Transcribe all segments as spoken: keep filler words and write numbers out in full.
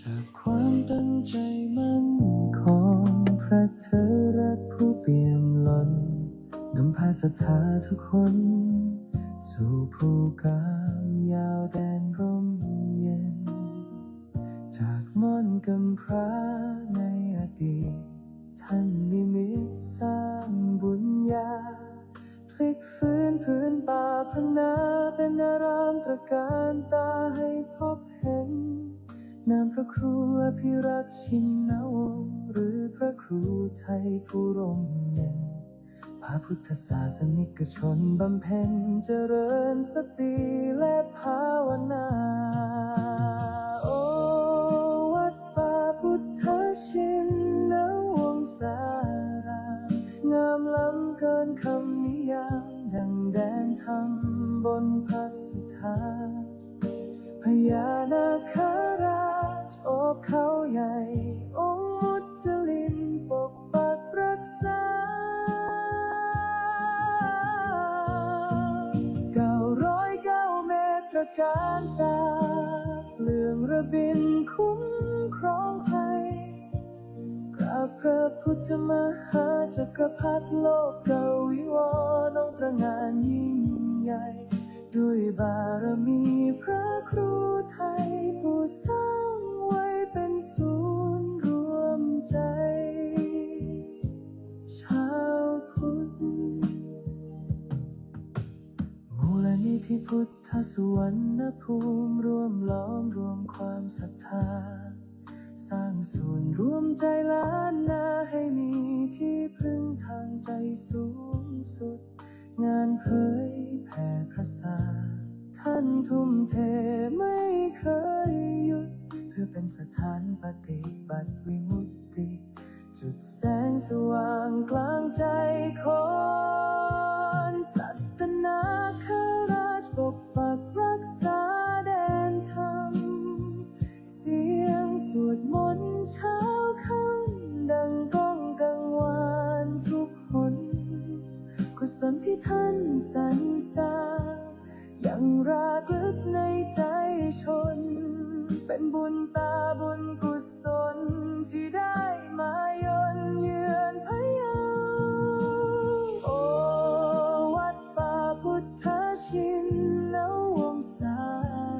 จากความตั้งใจมั่นคง พระเถรรัตน์ผู้เปี่ยมล้น นำพาศรัทธาทุกคน สู่ภูกามยาวแดนร่มเย็น จากม่อนกำพร้าในอดีต ท่านนิมิตสร้างบุญญา พลิกฟื้นพื้นป่าพังนาเป็นอารามตระการตาให้พบเห็น นามพระครูอภิรักษ์ชินวงศ์ หรือพระครูไทยผู้ร่มเย็น พาพุทธศาสนิกชนบำเพ็ญเจริญสติและภาวนา โอ วัดป่าพุทธชินวงศาราม งามล้ำเกินคำนิยาม ดังแดนธรรมบนพระสุธา พญานาคราชโอบเขาใหญ่ องค์มุจลินปกปักรักษา เก้าร้อยเก้าเมตรการตา เปลืองระบินคุ้มครองภัย กราบพระพุทธมหาจักรพรรดิโลกวิวรณ์ องค์ตระหง่านยิ่งใหญ่ ด้วยบารมีพระครูไทย ผู้สร้างไว้เป็นศูนย์รวมใจ ชาวพุทธ มูลนิธิพุทธสุวรรณภูมิ ร่วมหลอมรวมความศรัทธา สร้างศูนย์รวมใจล้านนา ให้มีที่พึ่งทางใจสูงสุด งานเผยแผ่พระศาสนา ท่านทุ่มเทไม่เคยหยุด เพื่อเป็นสถานปฏิบัติวิมุตติ จุดแสงสว่างกลางใจคน สัตตนาคราชปกปักรักษาแดนธรรม เสียงสวดมนต์เช้าค่ำดังก้องกังวานทุกหน กุศลที่ท่านสรรสร้าง ยังรากลึกในใจชน เป็นบุญตาบุญกุศลที่ได้มาเยือนพะเยา โอ วัดป่าพุทธชินวงศา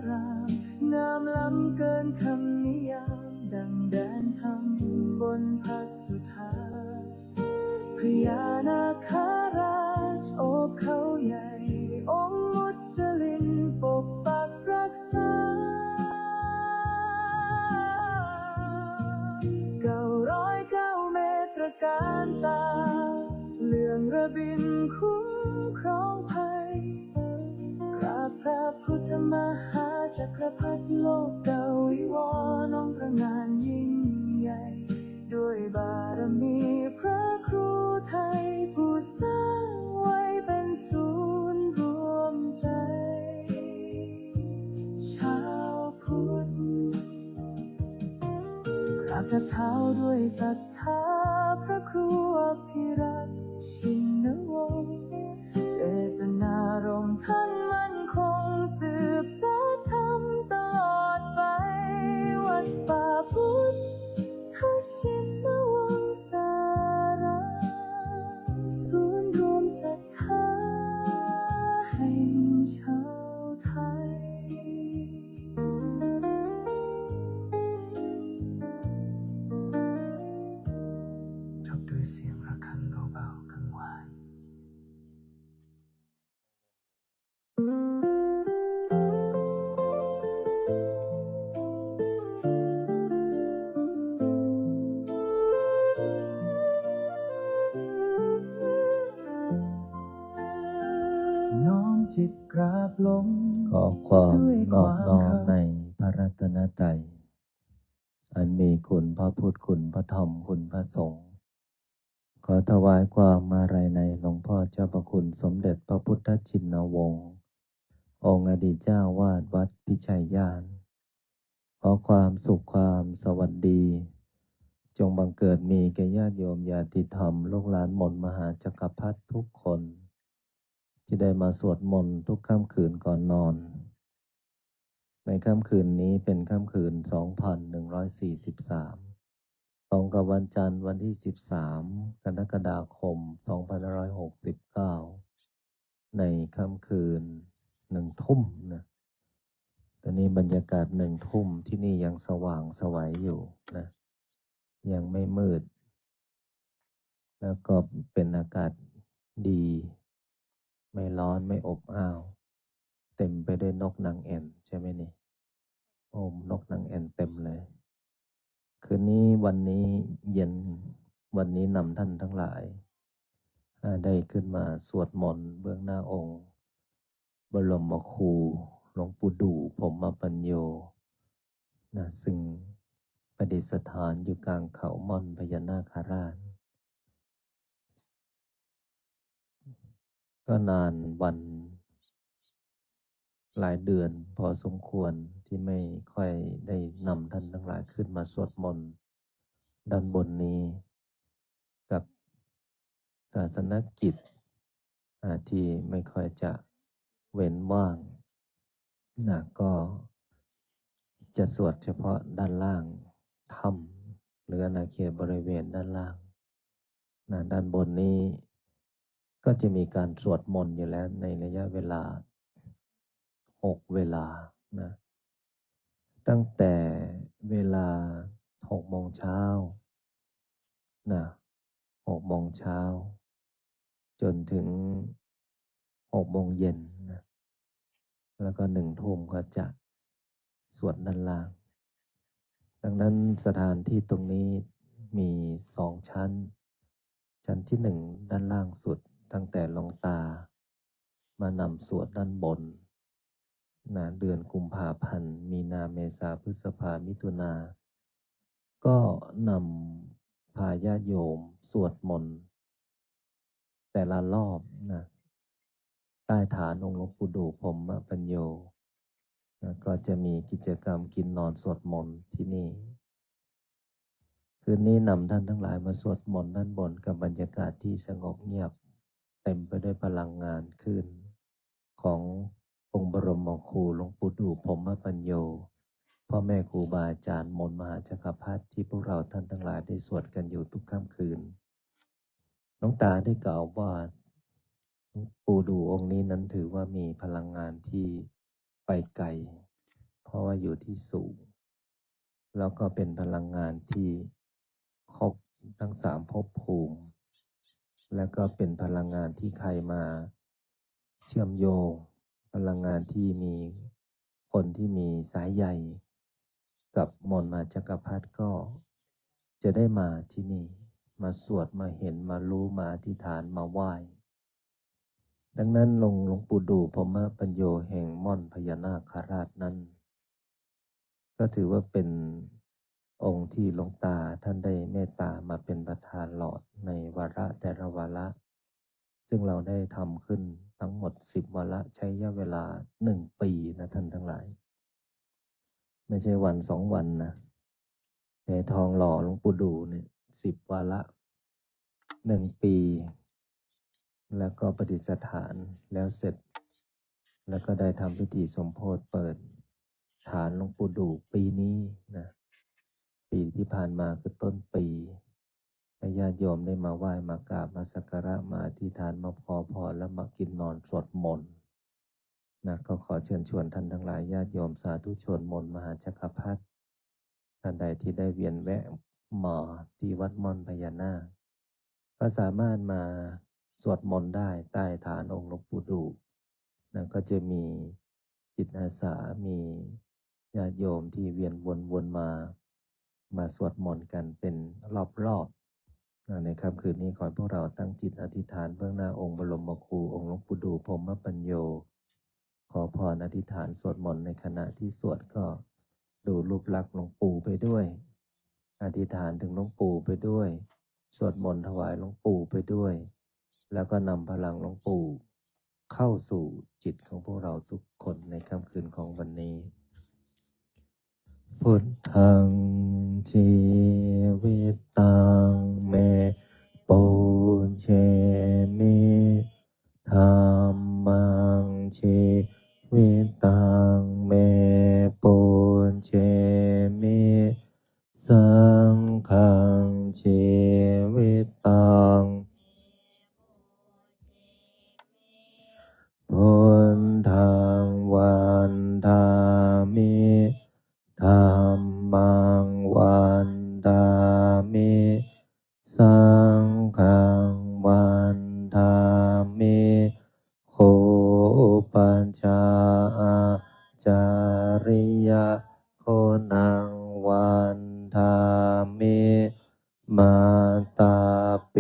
ราม งามล้ำเกินคำนิยาม ดังแดนธรรมบนพระสุธา พญานาคราชโอบเขาใหญ่ องค์มุจลินปกปักรักษา เก้าร้อยเก้าเมตรการตา เปลืองระบินคุ้มครองภัย กราบพระพุทธมหาจักรพรรดิโลกวิวรณ์ องค์ตระหง่านยิ่งใหญ่ ด้วยบารมีพระครูไทย ผู้สร้างไว้เป็นศูนย์รวมใจ ชาวพุทธ กราบเท้าด้วยศรัทธาพระครูอภิรักษ์ชินวงศ์ เจตนารมณ์ท่านมั่นคง สืบสานธรรมตลอดไป วัดป่าพุทธชินวงศาราม ศูนย์รวมศรัทธาแห่งชาวไทย จบด้วยเสียงระฆังเบาๆกังวาน น้อมจิตกราบลง ขอความนอบน้อมในพระรัตนตรัย อันมีคุณพระพุทธ คุณพระธรรม คุณพระสงฆ์ ขอถวายความอาลัยในหลวงพ่อเจ้าพระคุณสมเด็จพระพุทธชินวงศ์ องค์อดีตเจ้าอาวาสวัดพิชัยญาณ ขอความสุขความสวัสดี จงบังเกิดมีแก่ญาติโยมญาติธรรม ลูกหลานมนต์มหาจักรพรรดิทุกคน ที่ได้มาสวดมนต์ทุกค่ำคืนก่อนนอน ในค่ำคืนนี้เป็นค่ำคืน สองพันหนึ่งร้อยสี่สิบสาม ตรงกับวันจันทร์วันที่ สิบสาม กรกฎาคม สองพันห้าร้อยหกสิบเก้า ในค่ำคืนหนึ่งทุ่มนะ ตอนนี้บรรยากาศหนึ่งทุ่มที่นี่ยังสว่างไสวอยู่นะ ยังไม่มืด แล้วก็เป็นอากาศดี ไม่ร้อนไม่อบอ้าว เต็มไปด้วยนกนางแอ่นใช่ไหมนี่ โอ้ นกนางแอ่นเต็มเลย คืนนี้วันนี้เย็นวันนี้นำท่านทั้งหลาย อ่า ได้ขึ้นมาสวดมนต์เบื้องหน้าองค์บรมครูหลวงปู่ดู่ พรหมปัญโญ นะ ซึ่งประดิษฐานอยู่กลางเขาม่อนพญานาคราช ก็นานวันหลายเดือนพอสมควรที่ไม่ค่อยได้นำท่านทั้งหลายขึ้นมาสวดมนต์ด้านบนนี้ กับศาสนกิจ อ่า ที่ไม่ค่อยจะเว้นว่างนะ ก็จะสวดเฉพาะด้านล่างถ้ำหรืออาณาเขตบริเวณด้านล่างนะ ด้านบนนี้ก็จะมีการสวดมนต์อยู่แล้วในระยะเวลาหกเวลานะ ตั้งแต่เวลาหกโมงเช้านะ หกโมงเช้า จนถึงหกโมงเย็นนะ แล้วก็หนึ่งทุ่มก็จะสวดด้านล่าง ดังนั้นสถานที่ตรงนี้มีสองชั้น ชั้นที่หนึ่งด้านล่างสุด ตั้งแต่หลวงตามานำสวดด้านบนนะ เดือนกุมภาพันธ์ มีนา เมษา พฤษภา มิถุนา ก็นำพาญาติโยมสวดมนต์แต่ละรอบนะ ใต้ฐานองค์หลวงปู่ดู่ พรหมปัญโญนะ ก็จะมีกิจกรรมกินนอนสวดมนต์ที่นี่ คืนนี้นำท่านทั้งหลายมาสวดมนต์ด้านบนกับบรรยากาศที่สงบเงียบ เต็มไปด้วยพลังงานคลื่นขององค์บรมครูหลวงปู่ดู่ พรหมปัญโญ พ่อแม่ครูบาอาจารย์มนต์มหาจักรพรรดิที่พวกเราท่านทั้งหลายได้สวดกันอยู่ทุกค่ำคืน หลวงตาได้กล่าวว่าหลวงปู่ดู่องค์นี้นั้นถือว่ามีพลังงานที่ไปไกล เพราะว่าอยู่ที่สูง แล้วก็เป็นพลังงานที่ครบทั้งสามภพภูมิ และก็เป็นพลังงานที่ใครมาเชื่อมโยง พลังงานที่มีคนที่มีสายใยกับมนต์มหาจักรพรรดิก็จะได้มาที่นี่ มาสวด มาเห็น มารู้ มาอธิษฐาน มาไหว้ ดังนั้นองค์หลวงปู่ดู่ พรหมปัญโญ แห่งม่อนพญานาคราชนั้น ก็ถือว่าเป็นองค์ที่หลวงตาท่านได้เมตตามาเป็นประธานหล่อในวาระแต่ละวาระ ซึ่งเราได้ทำขึ้นทั้งหมดสิบวาระ ใช้ระยะเวลาหนึ่งปีนะท่านทั้งหลาย ไม่ใช่วันสองวันนะ เททองหล่อหลวงปู่ดู่เนี่ยสิบวาระ หนึ่งปี แล้วก็ประดิษฐานแล้วเสร็จ แล้วก็ได้ทำพิธีสมโภชเปิดฐานหลวงปู่ดู่ปีนี้นะ ปีที่ผ่านมาคือต้นปี ให้ญาติโยมได้มาไหว้ มากราบ มาสักการะ มาอธิษฐาน มาขอพร และมากินนอนสวดมนต์นะ ก็ขอเชิญชวนท่านทั้งหลาย ญาติโยมสาธุชนมนต์มหาจักรพรรดิ ท่านใดที่ได้เวียนแวะมาที่วัดม่อนพญานาค ก็สามารถมาสวดมนต์ได้ใต้ฐานองค์หลวงปู่ดู่นะ ก็จะมีจิตอาสา มีญาติโยมที่เวียนวนวนมา มาสวดมนต์กันเป็นรอบๆนะ ในค่ำคืนนี้ขอให้พวกเราตั้งจิตอธิษฐานเบื้องหน้าองค์บรมครู องค์หลวงปู่ดู่ พรหมปัญโญ ขอพรอธิษฐานสวดมนต์ ในขณะที่สวดก็ดูรูปลักษณ์หลวงปู่ไปด้วย อธิษฐานถึงหลวงปู่ไปด้วย สวดมนต์ถวายหลวงปู่ไปด้วย แล้วก็นำพลังหลวงปู่เข้าสู่จิตของพวกเราทุกคนในค่ำคืนของวันนี้ Buddhaṃ jīvitaṃ me pūjemi, Dhammaṃ jīvitaṃ me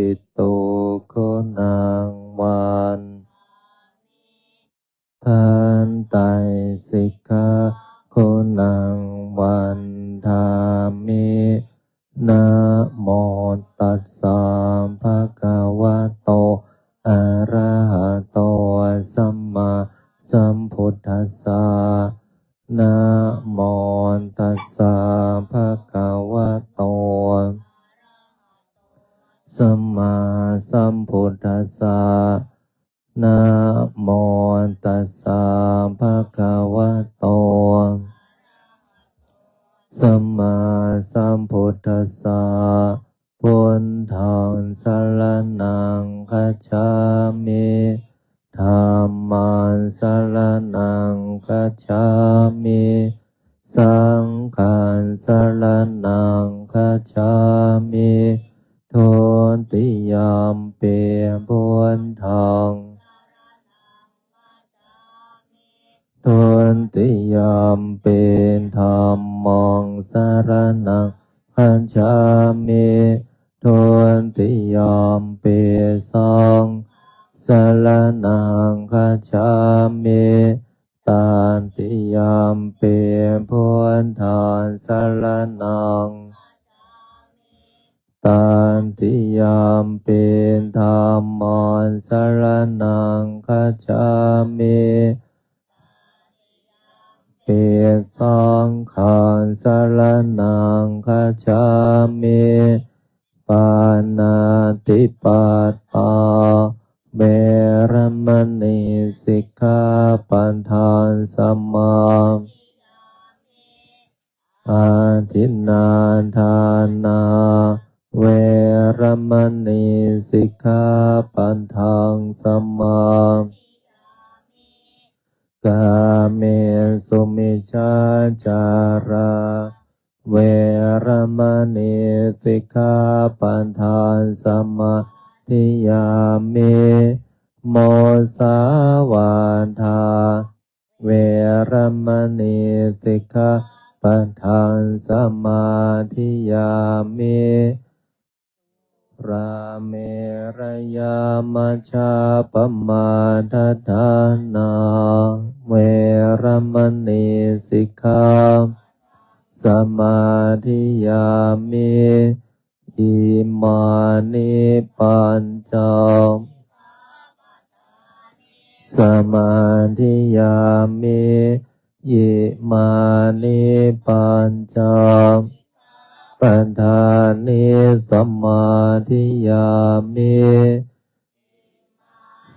Bhante, guṇaṃ van- bhante, sikkhāguṇaṃ vandāmi. Namo tassa bhagavato arahato sammāsambuddhassa. Namo tassa bhagavato sammāsambuddhassa. Namo tassa bhagavato sammāsambuddhassa. Buddhaṃ saraṇaṃ gacchāmi. Dhammaṃ saraṇaṃ gacchāmi. Saṅghaṃ saraṇaṃ gacchāmi. Dutiyampi buddhaṃ, dutiyampi dhammaṃ saraṇaṃ gacchāmi. Dutiyampi saṅghaṃ saraṇaṃ gacchāmi. Tatiyampi buddhaṃ saraṇaṃ, tatiyampi dhammaṃ saraṇaṃ gacchāmi. Pi saṅghaṃ saraṇaṃ gacchāmi. Pāṇātipātā veramaṇī sikkhāpadaṃ samā- Adinnādānā veramaṇī sikkhāpadaṃ samā- kāmesu micchācārā veramaṇī sikkhāpadaṃ samādiyāmi. Musāvādā veramaṇī sikkhāpadaṃ samādiyāmi. Surāmerayamajjapamādaṭṭhānā veramaṇī sikkhā- samādiyāmi. Imāni pañca samādiyāmi. Imāni pañca padāni samādiyāmi.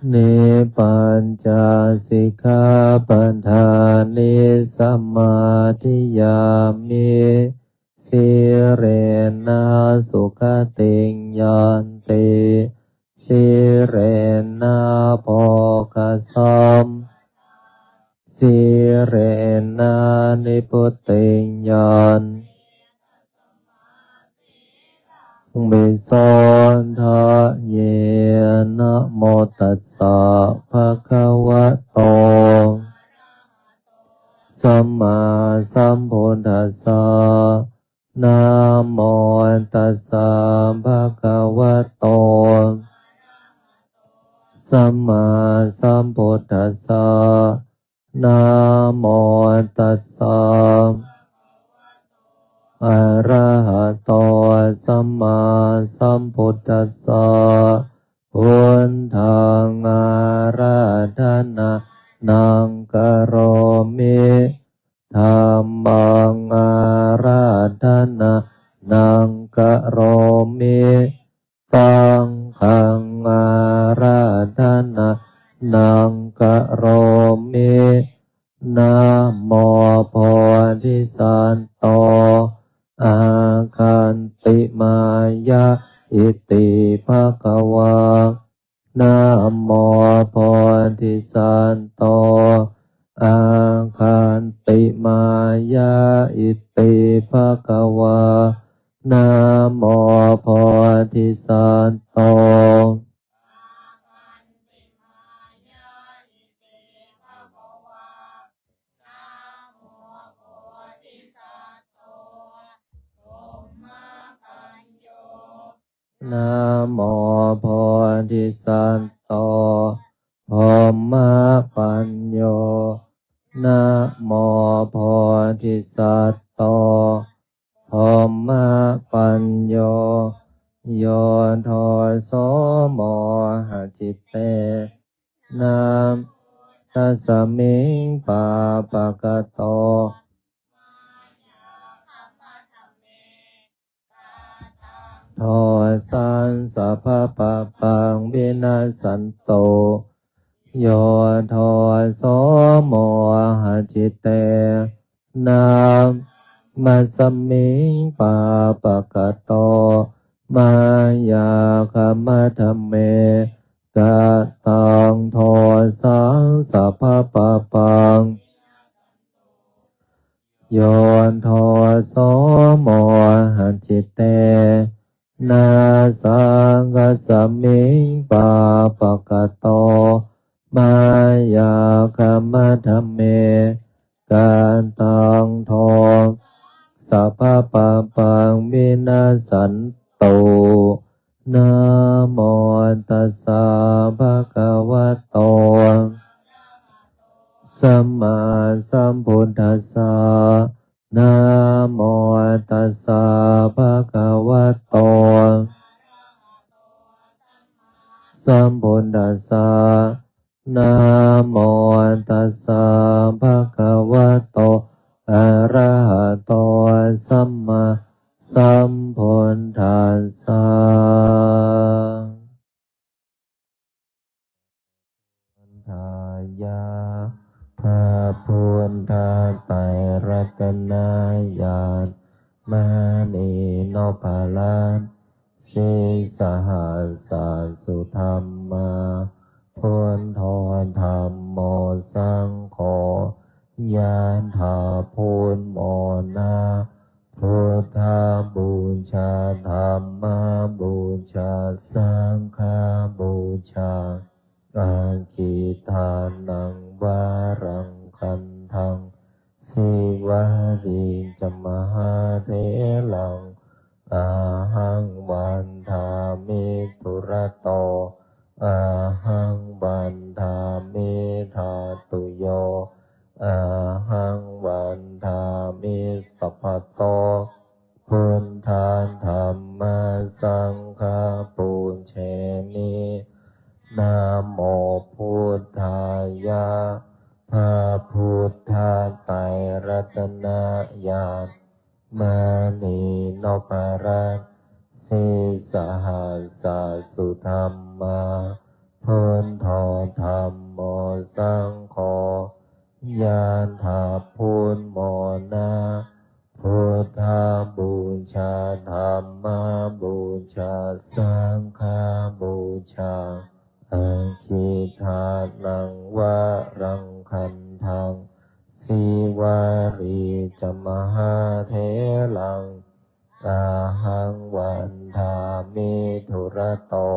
Ni pañca sikkhāpadāni samādiyāmi. Sīlena sugatiṃ yanti, sīlena bhogasampadā, sīlena nibbutiṃ yanti, visodhaye. Namo tassa bhagavato sammāsambuddhassa. Namo tassa bhagavato sammāsambuddhassa. Namo tassa arahato sammāsambuddhassa. Buddhaṃ ārādhanānaṃ karomi. Dhammaṃ ārādhanānaṃ karomi. Saṅghaṃ ārādhanānaṃ karomi. Namo bodhisatto āgantimāya iti bhagavā. Namo bodhisatto āgantimāya iti bhagavā. Namo bodhisatto Namo bodhisatto brahmapañño. Namo bodhisatto brahmapañño. Yo doso mohacitena tasmiṃ pāpakato dosaṃ sabbapapaṃ vinassantu. Yo doso mohacitena tasmiṃ pāpakato mayā khamatha me kataṃ dosaṃ sabbapapaṃ. Yo doso mohacitena saṅghasmiṃ pāpakato mayā khamatha me kataṃ dosaṃ sabbapapaṃ vinassantu. Namo tassa bhagavato sammāsambuddhassa. Namo tassa bhagavato sambuddhassa. Namo tassa bhagavato arahato sammāsambuddhassa. ทายา พระพุทธไตรรัตนญาณ มณีนพรัตน์ sīsahassa sudhammā, buddho dhammo saṅgho, ยะถา พุทโธ นะ buddhapūjā, dhammapūjā, saṅghapūjā, aggidānaṃ varaṃ gandhaṃ, sīvalī ca mahātheraṃ, ahaṃ vandāmi dūrato, ahaṃ vandāmi dhātuyo, ahaṃ vandāmi sabbato, buddha dhamma saṅgha pūjemi. Namo buddhāya, พระพุทธไตรรัตนญาณ มณีนพรัตน์ sīsahassa sudhammā, buddho dhammo saṅgho, ยะถา พุทโธ นะ buddhapūjā, dhammapūjā, saṅghapūjā, aggidānaṃ varaṃ gandhaṃ, sīvalī ca mahātheraṃ, ahaṃ vandāmi dūrato,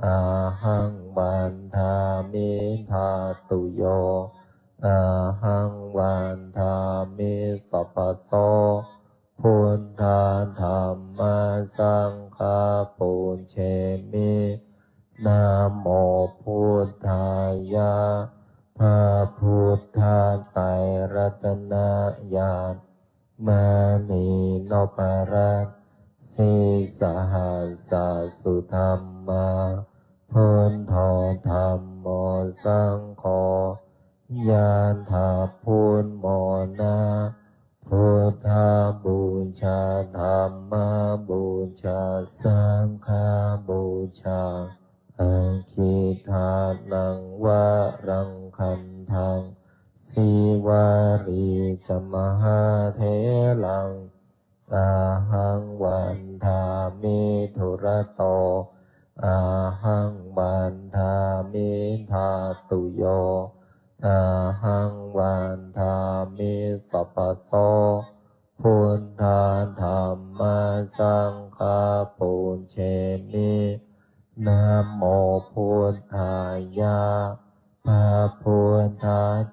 ahaṃ vandāmi dhātuyo, ahaṃ vandāmi sabbato, buddha dhamma saṅgha pūjemi. Namo buddhāya, พระพุทธไตรรัตนญาณ มณีนพรัตน์ sīsahassa sudhammā, buddho dhammo saṅgho, ยะถา พุทโธ นะ buddhapūjā, dhammapūjā, saṅghapūjā, aggidānaṃ varaṃ gandhaṃ, sīvalī ca mahātheraṃ, ahaṃ vandāmi dūrato, ahaṃ vandāmi dhātuyo, ahaṃ vandāmi sabbato, buddha dhamma saṅgha pūjemi. Namo buddhāya, พระพุทธ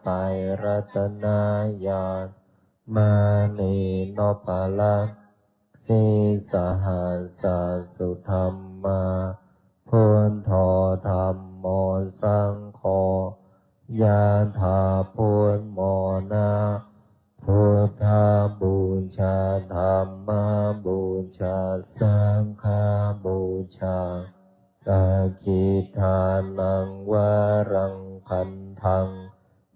ไตรรัตนญาณ มณีนพรัตน์ sīsahassa sudhammā, buddho Dakkhiṇānaṃ varaṃ gandhaṃ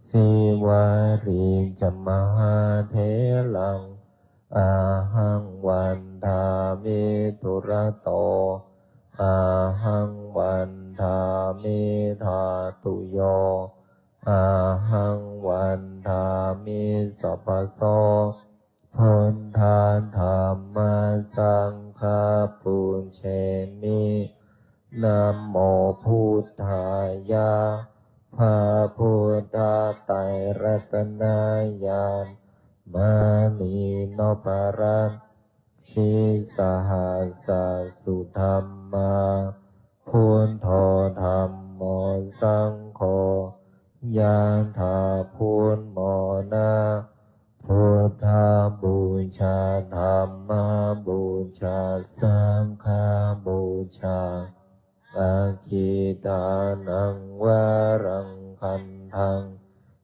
sīvalī ca mahātheraṃ ahaṃ vandāmi dūrato ahaṃ vandāmi dhātuyo ahaṃ vandāmi sabbaso. Buddha dhamma saṅgha pūjemi. Namo buddhāya. พระพุทธไตรรัตนญาณ มณีนพรัตน์ sīsahassa sudhammā. Buddho dhammo saṅgho ยะถา buddhamona. Buddhapūjā dhammapūjā saṅghapūjā. Dakkhiṇānaṃ varaṃ gandhaṃ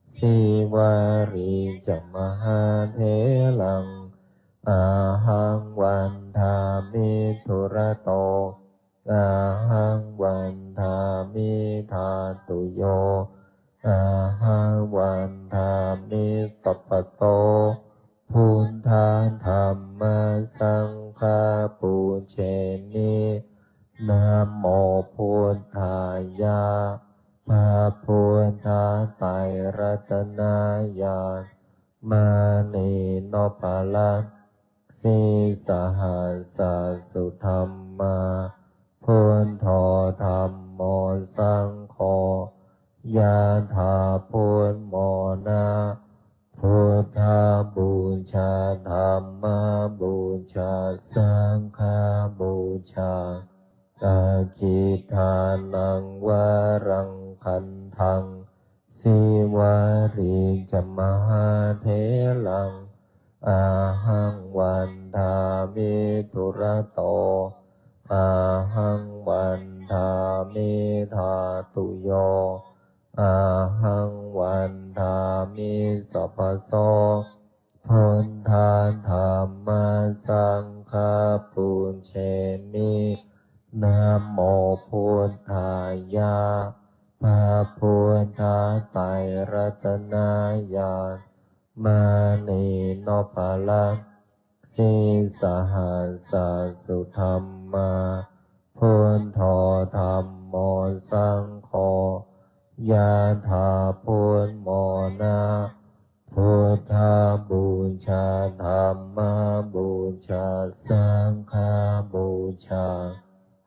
sīvalī ca mahātheraṃ ahaṃ vandāmi dūrato ahaṃ vandāmi dhātuyo ahaṃ vandāmi sabbaso. Buddha dhamma saṅgha pūjemi. Namo buddhāya. พระพุทธไตรรัตนญาณ มณีนพรัตน์ sīsahassa sudhammā. Buddho dhammo saṅgho ยะถา buddhamona. Buddhapūjā dhammapūjā saṅghapūjā. Dakkhiṇānaṃ varaṃ gandhaṃ sīvalī ca mahātheraṃ ahaṃ vandāmi dūrato ahaṃ vandāmi dhātuyo ahaṃ vandāmi sabbaso. Buddha dhamma saṅgha pūjemi. Namo buddhāya. พระพุทธไตรรัตนญาณ มณีนพรัตน์ sīsahassa sudhammā. Buddho dhammo saṅgho ยะถา buddhamona. Buddhapūjā dhammapūjā saṅghapūjā.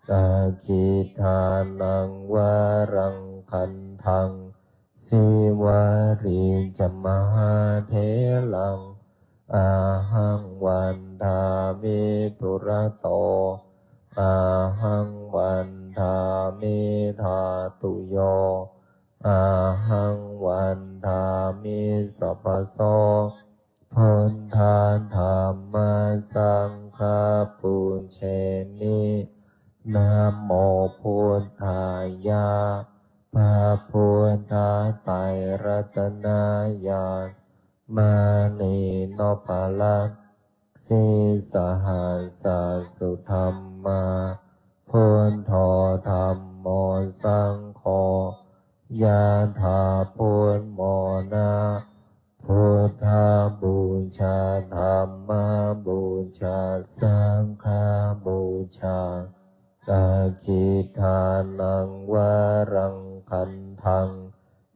Dakkhiṇānaṃ varaṃ gandhaṃ sīvalī ca mahātheraṃ ahaṃ vandāmi dūrato ahaṃ vandāmi dhātuyo ahaṃ vandāmi sabbaso. Buddha dhamma saṅgha pūjemi. Namo buddhāya. พระพุทธไตรรัตนญาณ มณีนพรัตน์ sīsahassa sudhammā. Buddho dhammo saṅgho ยะถา buddhamona. Buddhapūjā dhammapūjā saṅghapūjā. Dakkhiṇānaṃ varaṃ gandhaṃ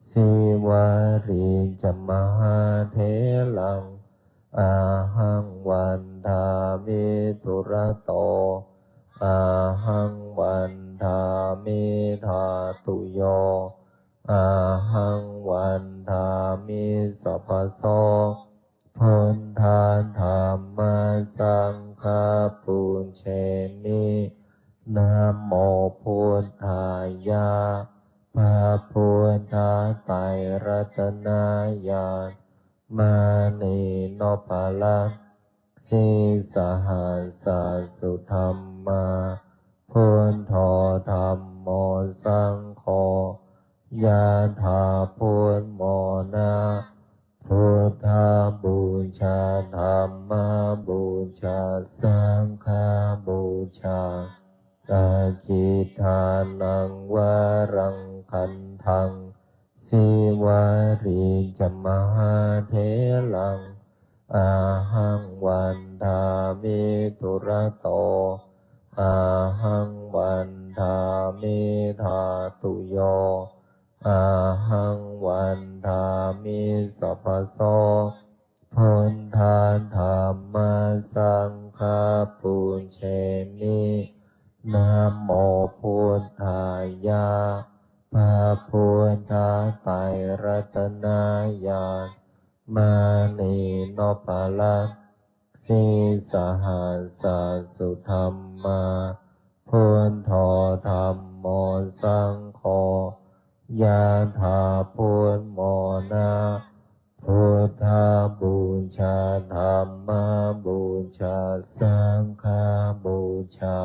sīvalī ca mahātheraṃ ahaṃ vandāmi dūrato ahaṃ vandāmi dhātuyo ahaṃ vandāmi sabbaso. Buddha dhamma saṅgha pūjemi. Namo buddhāya. พระพุทธไตรรัตนญาณ มณีนพรัตน์ sīsahassa sudhammā. Buddho dhammo saṅgho ยะถา buddhamona. Buddhapūjā dhammapūjā saṅghapūjā. Dakkhiṇānaṃ varaṃ gandhaṃ sīvalī ca mahātheraṃ ahaṃ vandāmi dūrato ahaṃ vandāmi dhātuyo ahaṃ vandāmi sabbaso buddha dhamma saṅgha pūjemi. Namo buddhāya. พระพุทธไตรรัตนญาณ มณีนพรัตน์ sīsahassa sudhammā, buddho dhammo saṅgho, yathā buddhamona, buddhapūjā, dhammapūjā, saṅghapūjā,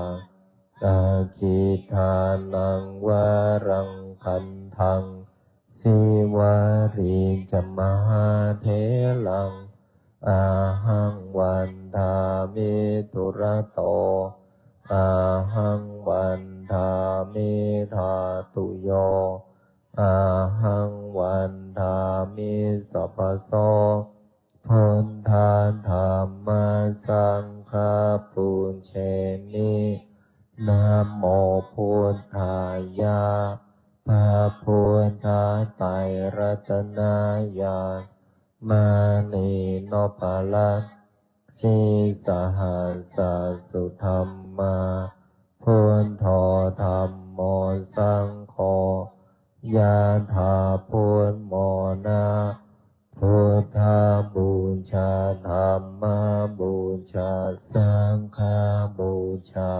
aggidānaṃ varaṃ gandhaṃ sīvalī ca mahātheraṃ ahaṃ vandāmi dūrato ahaṃ vandāmi dhātuyo ahaṃ vandāmi sabbaso buddha dhamma saṅgha pūjemi. Namo buddhāya. พระพุทธไตรรัตนญาณ มณีนพรัตน์ sīsahassa sudhammā, buddho dhammo saṅgho, yathā buddhamona, buddhapūjā, dhammapūjā, saṅghapūjā,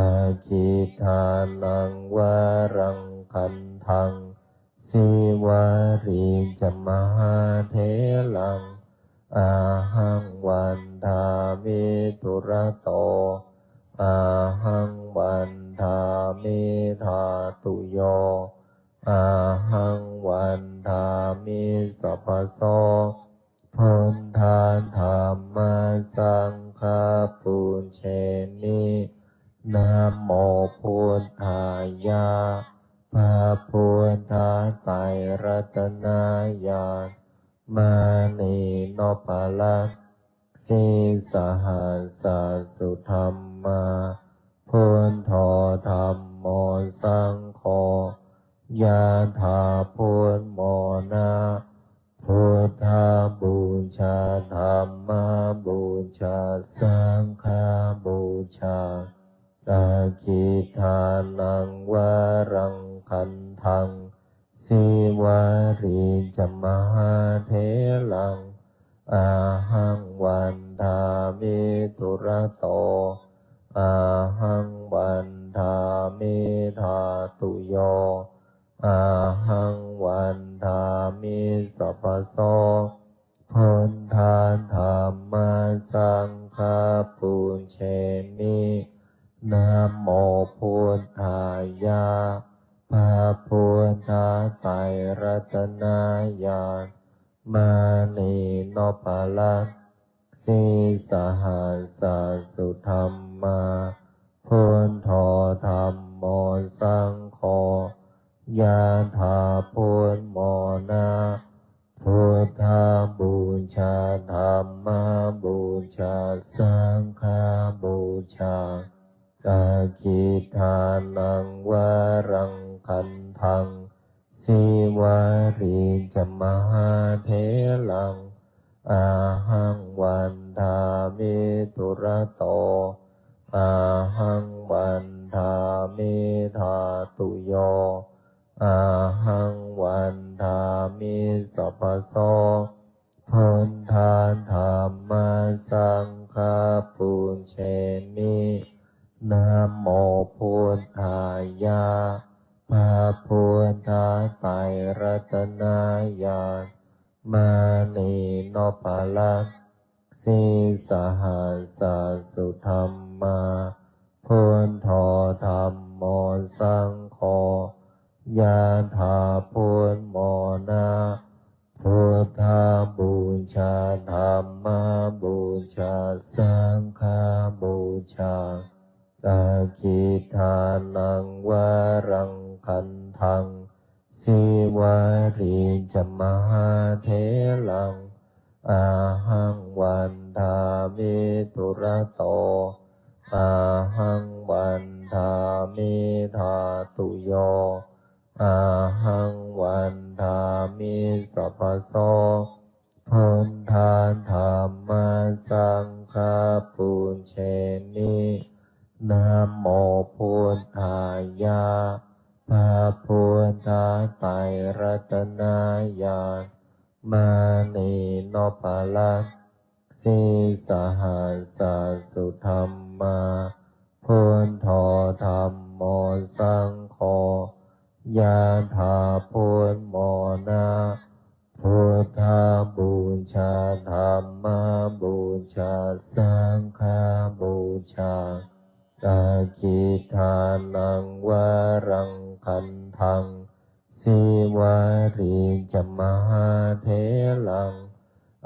aggidānaṃ varaṃ gandhaṃ sīvalī ca mahātheraṃ ahaṃ vandāmi dūrato ahaṃ vandāmi dhātuyo ahaṃ vandāmi sabbaso buddha dhamma saṅgha pūjemi. Namo buddhāya. พระพุทธไตรรัตนญาณ มณีนพรัตน์ sīsahassa sudhammā, buddho dhammo saṅgho, yathā buddhamona, buddhapūjā, dhammapūjā, saṅghapūjā, aggidānaṃ varaṃ gandhaṃ sīvalī ca mahātheraṃ ahaṃ vandāmi dūrato ahaṃ vandāmi dhātuyo ahaṃ vandāmi sabbaso buddha dhamma saṅgha pūjemi. Namo buddhāya. พระพุทธไตรรัตนญาณ มณีนพรัตน์ sīsahassa sudhammā, buddho dhammo saṅgho, yathā buddhamona, buddhapūjā, dhammapūjā, saṅghapūjā, aggidānaṃ varaṃ gandhaṃ sīvalī ca mahātheraṃ ahaṃ vandāmi dūrato ahaṃ vandāmi dhātuyo ahaṃ vandāmi sabbaso buddha dhamma saṅgha pūjemi. Namo buddhāya. พระพุทธไตรรัตนญาณ มณีนพรัตน์ sīsahassa sudhammā, buddho dhammo saṅgho, yathā buddhamona, buddhapūjā, dhammapūjā, saṅghapūjā, aggidānaṃ varaṃ varaṃ gandhaṃ sīvalī ca mahātheraṃ ahaṃ vandāmi dūrato ahaṃ vandāmi dhātuyo ahaṃ vandāmi sabbaso buddha dhamma saṅgha pūjemi. Namo buddhāya, พระพุทธไตรรัตนญาณ มณีนพรัตน์ sīsahassa sudhammā, buddho dhammo saṅgho, ยะถา พุทโธ โมนะ buddhapūjā, dhammapūjā, saṅghapūjā, dakkhiṇānaṃ varaṃ gandhaṃ sīvalī ca mahātheraṃ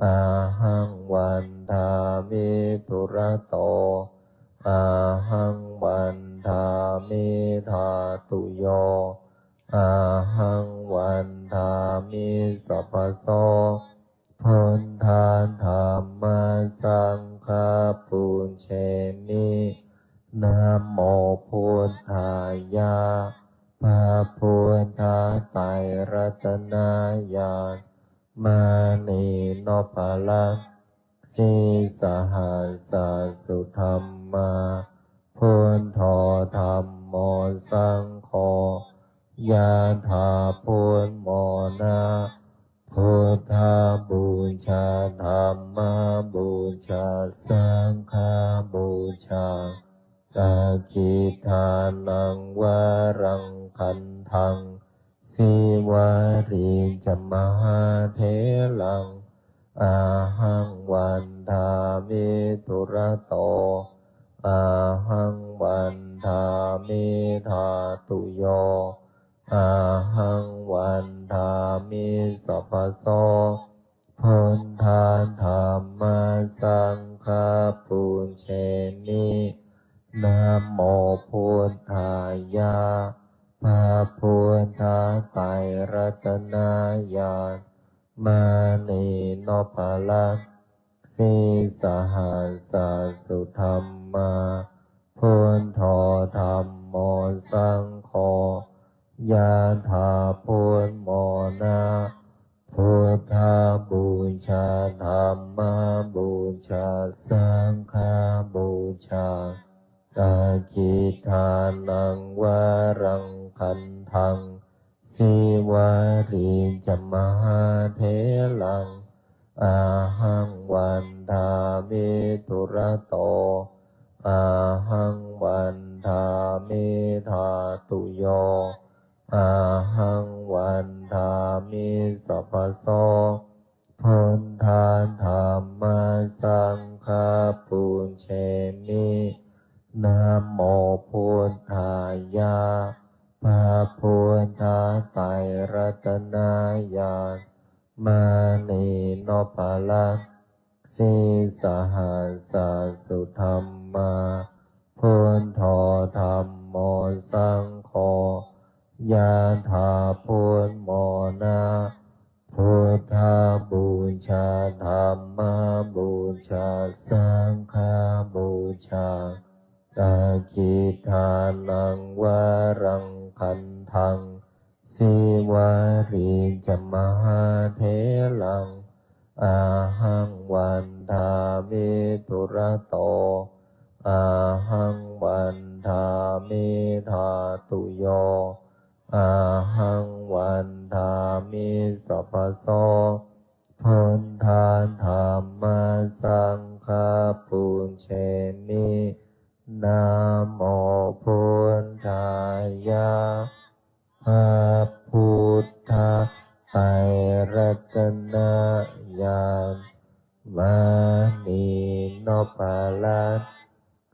ahaṃ vandāmi dūrato ahaṃ vandāmi dhātuyo ahaṃ vandāmi sabbaso buddha dhamma saṅgha pūjemi. Namo buddhāya, พระพุทธไตรรัตนญาณ มณีนพรัตน์ sīsahassa sudhammā, buddho dhammo saṅgho, ยะถา พุทโธ โมนะ buddhapūjā, dhammapūjā, saṅghapūjā, dakkhiṇānaṃ varaṃ gandhaṃ sīvalī ca mahātheraṃ ahaṃ vandāmi dūrato ahaṃ vandāmi dhātuyo ahaṃ vandāmi sabbaso buddha dhamma saṅgha pūjemi. Namo buddhāya, พระพุทธไตรรัตนญาณ มณีนพรัตน์ sīsahassa sudhammā, buddho dhammo saṅgho, ยะถา พุทโธ โมนะ buddhapūjā, dhammapūjā, saṅghapūjā, dakkhiṇānaṃ varaṃ gandhaṃ sīvalī ca mahātheraṃ ahaṃ vandāmi dūrato ahaṃ vandāmi dhātuyo ahaṃ vandāmi sabbaso buddha dhamma saṅgha pūjemi. Namo buddhāya, พระพุทธไตรรัตนญาณ มณีนพรัตน์ sīsahassa sudhammā, buddho dhammo saṅgho, ยะถา พุทโธ โมนะ buddhapūjā, dhammapūjā, saṅghapūjā, dakkhiṇānaṃ varaṃ gandhaṃ sīvalī ca mahātheraṃ ahaṃ vandāmi dūrato ahaṃ vandāmi dhātuyo ahaṃ vandāmi sabbaso buddha dhamma saṅgha pūjemi. Namo buddhāya, พระพุทธไตรรัตนญาณ มณีนพรัตน์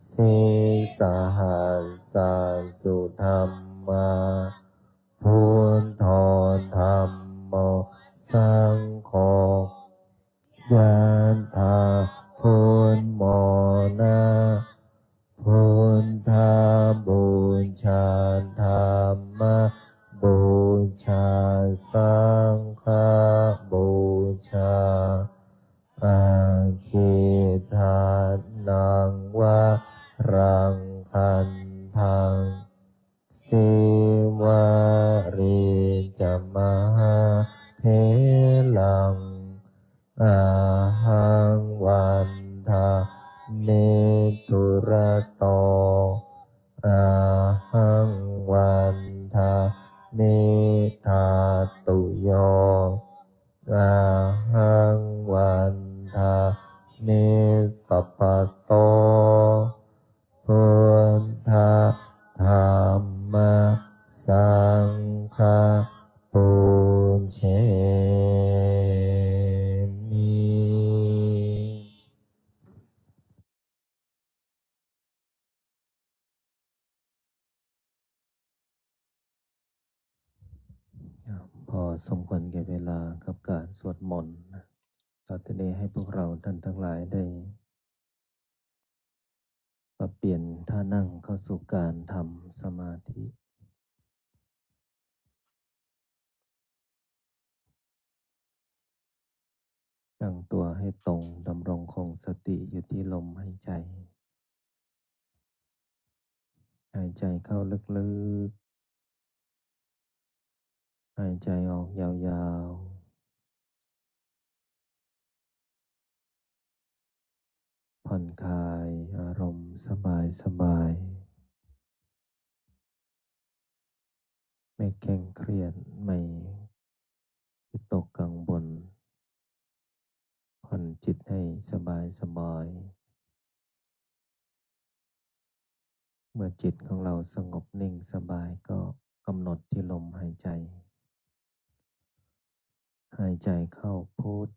sīsahassa sudhammā, buddho dhammo saṅgho, ยะถา พุทโธ โมนะ buddhapūjā, dhamma vandāmi dhātuyo. Ahaṃ vandāmi sabbato buddha dhamma saṅgha pūjemi. พอสมควรแก่เวลากับการสวดมนต์นะ ต่อจากนี้ให้พวกเราท่านทั้งหลายได้ปรับเปลี่ยนท่านั่งเข้าสู่การทำสมาธิ ตั้งตัวให้ตรง ดำรงคงสติอยู่ที่ลมหายใจ หายใจเข้าลึกๆ หายใจออกยาวๆ ผ่อนคลายอารมณ์สบายๆ ไม่เคร่งเครียด ไม่วิตกกังวล ผ่อนจิตให้สบายสบาย เมื่อจิตของเราสงบนิ่งสบายก็กำหนดที่ลมหายใจ หายใจเข้าพุท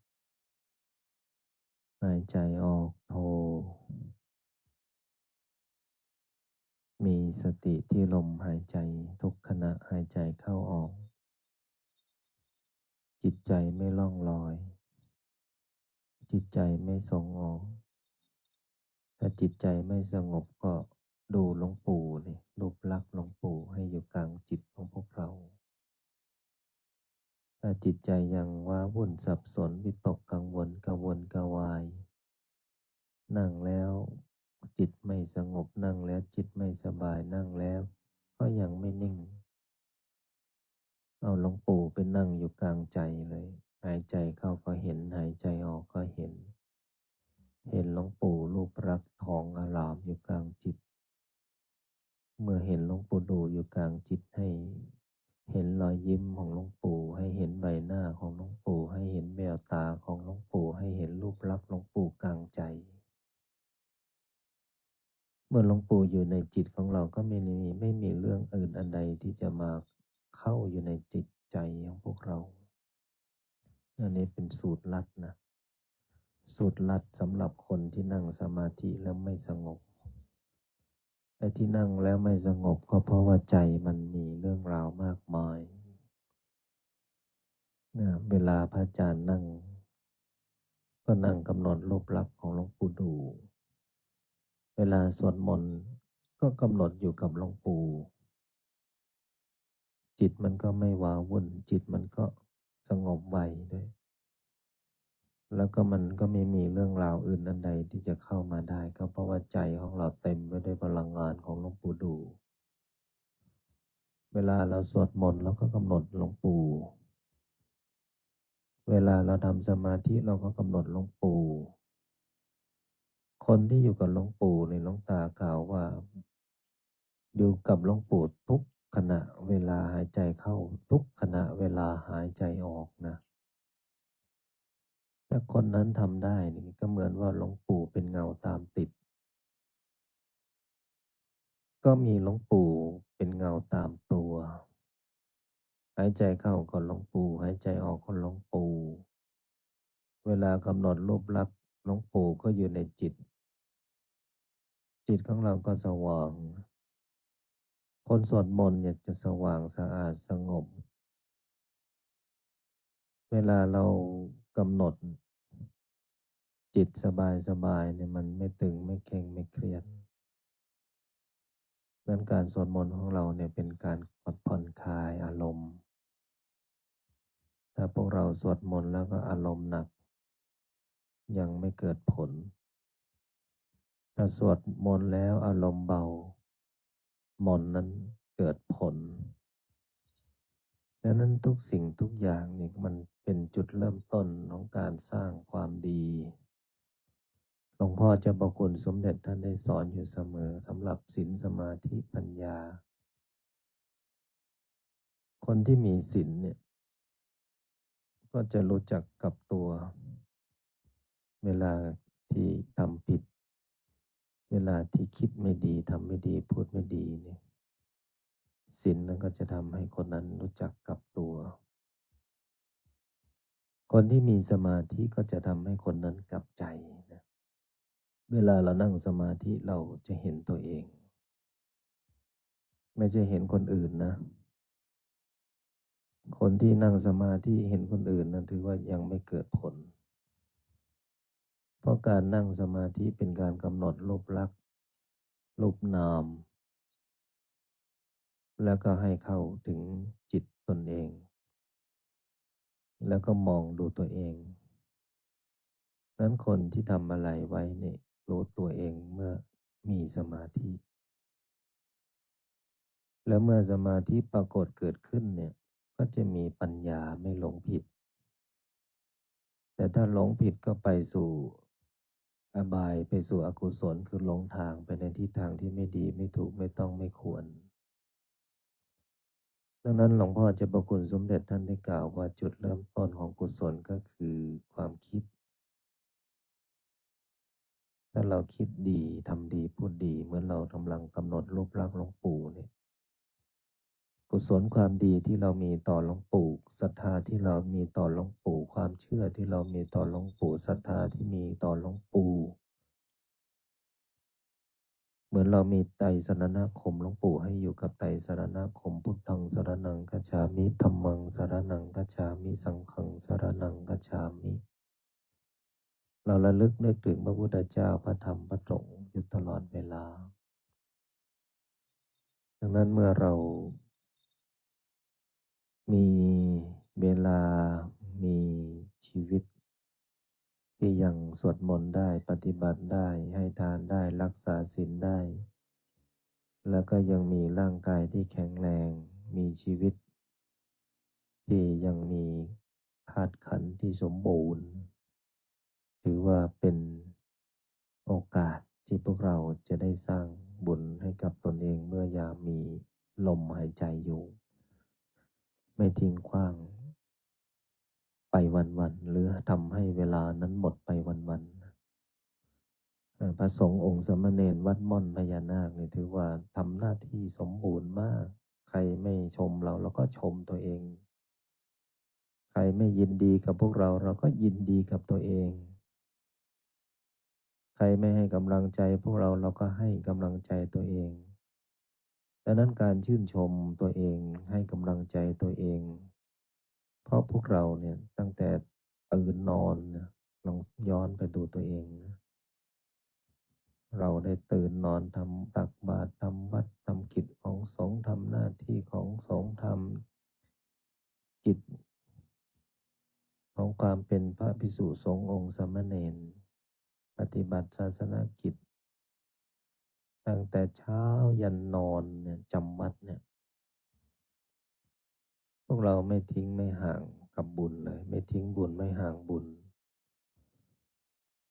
หายใจออกโท มีสติที่ลมหายใจทุกขณะหายใจเข้าออก จิตใจไม่ล่องลอย จิตใจไม่ส่งออก ถ้าจิตใจไม่สงบก็ดูหลวงปู่นี่ รูปลักษณ์หลวงปู่ให้อยู่กลางจิตของพวกเรา ถ้าจิตใจยังว้าวุ่นสับสน วิตกกังวล กระวนกระวาย นั่งแล้วจิตไม่สงบ นั่งแล้วจิตไม่สบาย นั่งแล้วก็ยังไม่นิ่ง เอาหลวงปู่ไปนั่งอยู่กลางใจเลย หายใจเข้าก็เห็น หายใจออกก็เห็น เห็นหลวงปู่รูปลักษณ์ทองอลามอยู่กลางจิต เมื่อเห็นหลวงปู่ดู่อยู่กลางจิต ให้เห็นรอยยิ้มของหลวงปู่ ให้เห็นใบหน้าของหลวงปู่ ให้เห็นแววตาของหลวงปู่ ให้เห็นรูปลักษณ์หลวงปู่กลางใจ เมื่อหลวงปู่อยู่ในจิตของเราก็ไม่มี ไม่มีเรื่องอื่นอันใดที่จะมาเข้าอยู่ในจิตใจของพวกเรา อันนี้เป็นสูตรลัดนะ สูตรลัดสำหรับคนที่นั่งสมาธิแล้วไม่สงบ ไอ้ที่นั่งแล้วไม่สงบก็เพราะว่าใจมันมีเรื่องราวมากมายนะ เวลาพระอาจารย์นั่ง ก็นั่งกำหนดรูปลักษณ์ของหลวงปู่ดู่ เวลาสวดมนต์ก็กำหนดอยู่กับหลวงปู่ จิตมันก็ไม่ว้าวุ่น จิตมันก็สงบไวด้วย แล้วก็มันก็ไม่มีเรื่องราวอื่นอันใดที่จะเข้ามาได้ ก็เพราะว่าใจของเราเต็มไปด้วยพลังงานของหลวงปู่ดู่ เวลาเราสวดมนต์เราก็กำหนดหลวงปู่ เวลาเราทำสมาธิเราก็กำหนดหลวงปู่ คนที่อยู่กับหลวงปู่เนี่ย หลวงตากล่าวว่า อยู่กับหลวงปู่ทุกขณะเวลาหายใจเข้า ทุกขณะเวลาหายใจออกนะ ถ้าคนนั้นทำได้นี่ก็เหมือนว่าหลวงปู่เป็นเงาตามติด ก็มีหลวงปู่เป็นเงาตามตัว หายใจเข้าก็หลวงปู่ หายใจออกก็หลวงปู่ เวลากำหนดรูปลักษณ์หลวงปู่ก็อยู่ในจิต จิตของเราก็สว่าง คนสวดมนต์เนี่ยจะสว่างสะอาดสงบ เวลาเรากำหนดจิตสบายๆเนี่ย มันไม่ตึงไม่เคร่งไม่เครียด นั้นการสวดมนต์ของเราเนี่ยเป็นการผ่อนคลายอารมณ์ ถ้าพวกเราสวดมนต์แล้วก็อารมณ์หนัก ยังไม่เกิดผล ถ้าสวดมนต์แล้วอารมณ์เบา มนต์นั้นเกิดผล ดังนั้นทุกสิ่งทุกอย่างนี่มันเป็นจุดเริ่มต้นของการสร้างความดี หลวงพ่อเจ้าพระคุณสมเด็จท่านได้สอนอยู่เสมอ สำหรับศีล สมาธิ ปัญญา คนที่มีศีลเนี่ย ก็จะรู้จักกับตัว เวลาที่ทำผิด เวลาที่คิดไม่ดี ทำไม่ดี พูดไม่ดีเนี่ย ศีลนั้นก็จะทำให้คนนั้นรู้จักกับตัว คนที่มีสมาธิก็จะทำให้คนนั้นกลับใจนะ เวลาเรานั่งสมาธิเราจะเห็นตัวเอง ไม่ใช่เห็นคนอื่นนะ คนที่นั่งสมาธิเห็นคนอื่นนั้นถือว่ายังไม่เกิดผล เพราะการนั่งสมาธิเป็นการกำหนดรูปลักษณ์ รูปนาม แล้วก็ให้เข้าถึงจิตตนเอง แล้วก็มองดูตัวเอง นั้นคนที่ทำอะไรไว้เนี่ยรู้ตัวเองเมื่อมีสมาธิ แล้วเมื่อสมาธิปรากฏเกิดขึ้นเนี่ย ก็จะมีปัญญาไม่หลงผิด แต่ถ้าหลงผิดก็ไปสู่อบาย ไปสู่อกุศล คือหลงทางไปในทิศทางที่ไม่ดี ไม่ถูก ไม่ต้อง ไม่ควร ดังนั้นหลวงพ่อเจ้าพระคุณสมเด็จท่านได้กล่าวว่าจุดเริ่มต้นของกุศลก็คือความคิด ถ้าเราคิดดี ทำดี พูดดี เหมือนเรากำลังกำหนดรูปลักษณ์หลวงปู่เนี่ย กุศลความดีที่เรามีต่อหลวงปู่ ศรัทธาที่เรามีต่อหลวงปู่ ความเชื่อที่เรามีต่อหลวงปู่ ศรัทธาที่มีต่อหลวงปู่ เหมือนเรามีไตรสรณคม หลวงปู่ให้อยู่กับไตรสรณคม พุทธังสรณังคัจฉามิ ธัมมังสรณังคัจฉามิ สังฆังสรณังคัจฉามิ เราระลึกนึกถึงพระพุทธเจ้า พระธรรม พระสงฆ์อยู่ตลอดเวลา ดังนั้นเมื่อเรามีเวลา มีชีวิตที่ยังสวดมนต์ได้ ปฏิบัติได้ ให้ทานได้ รักษาศีลได้ แล้วก็ยังมีร่างกายที่แข็งแรง มีชีวิตที่ยังมีธาตุขันธ์ที่สมบูรณ์ ถือว่าเป็นโอกาสที่พวกเราจะได้สร้างบุญให้กับตนเองเมื่อยามมีลมหายใจอยู่ ไม่ทิ้งขว้างไปวันๆ หรือทำให้เวลานั้นหมดไปวันๆ เอ่อ พระสงฆ์องค์สามเณรวัดม่อนพญานาคนี่ถือว่าทำหน้าที่สมบูรณ์มาก ใครไม่ชมเรา เราก็ชมตัวเอง ใครไม่ยินดีกับพวกเรา เราก็ยินดีกับตัวเอง ใครไม่ให้กำลังใจพวกเรา เราก็ให้กำลังใจตัวเอง ดังนั้นการชื่นชมตัวเอง ให้กำลังใจตัวเอง เพราะพวกเราเนี่ยตั้งแต่ตื่นนอนนะ ลองย้อนไปดูตัวเองนะ เราได้ตื่นนอน ทำตักบาตร ทำวัตร ทำกิจของสงฆ์ ทำหน้าที่ของสงฆ์ ทำกิจของความเป็นพระภิกษุสงฆ์องค์สามเณร ปฏิบัติศาสนกิจ ตั้งแต่เช้ายันนอนเนี่ย จำวัดเนี่ย พวกเราไม่ทิ้งไม่ห่างกับบุญเลย ไม่ทิ้งบุญไม่ห่างบุญ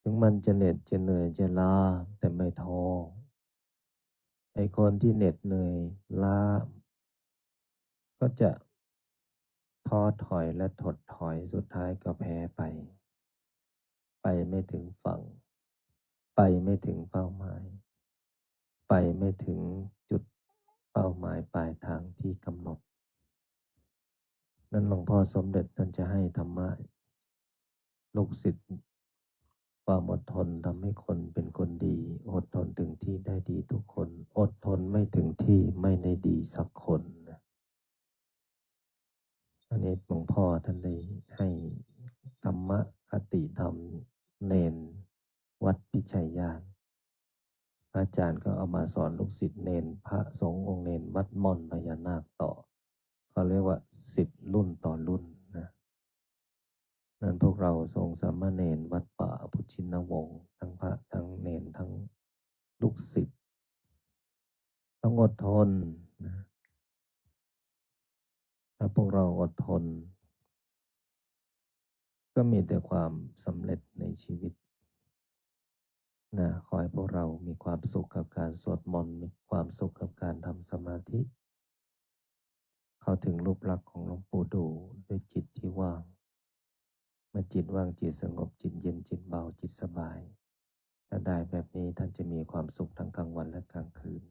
ถึงมันจะเหน็ดจะเหนื่อยจะล้า แต่ไม่ท้อ ไอ้คนที่เหน็ดเหนื่อยล้า ก็จะท้อถอยและถดถอย สุดท้ายก็แพ้ไป ไปไม่ถึงฝั่ง ไปไม่ถึงเป้าหมาย ไปไม่ถึงจุดเป้าหมายปลายทางที่กำหนด นั้นหลวงพ่อสมเด็จท่านจะให้ธรรมะลูกศิษย์ ความอดทนทำให้คนเป็นคนดี อดทนถึงที่ได้ดีทุกคน อดทนไม่ถึงที่ไม่ได้ดีสักคนนะ อันนี้หลวงพ่อท่านได้ให้ธรรมคติธรรมเณรวัดพิชัยญาณ พระอาจารย์ก็เอามาสอนลูกศิษย์เณร พระสงฆ์องค์เณรวัดม่อนพญานาคต่อ เขาเรียกว่าศิษย์รุ่นต่อรุ่นนะ นั้นพวกเราสงฆ์สามเณรวัดป่าพุทธชินวงศ์ ทั้งพระทั้งเณรทั้งลูกศิษย์ ต้องอดทนนะ ถ้าพวกเราอดทน ก็มีแต่ความสำเร็จในชีวิตนะ ขอให้พวกเรามีความสุขกับการสวดมนต์ มีความสุขกับการทำสมาธิ เข้าถึงรูปลักษณ์ของหลวงปู่ดู่ด้วยจิตที่ว่าง เมื่อจิตว่างจิตสงบจิตเย็นจิตเบาจิตสบาย ถ้าได้แบบนี้ท่านจะมีความสุขทั้งกลางวันและกลางคืน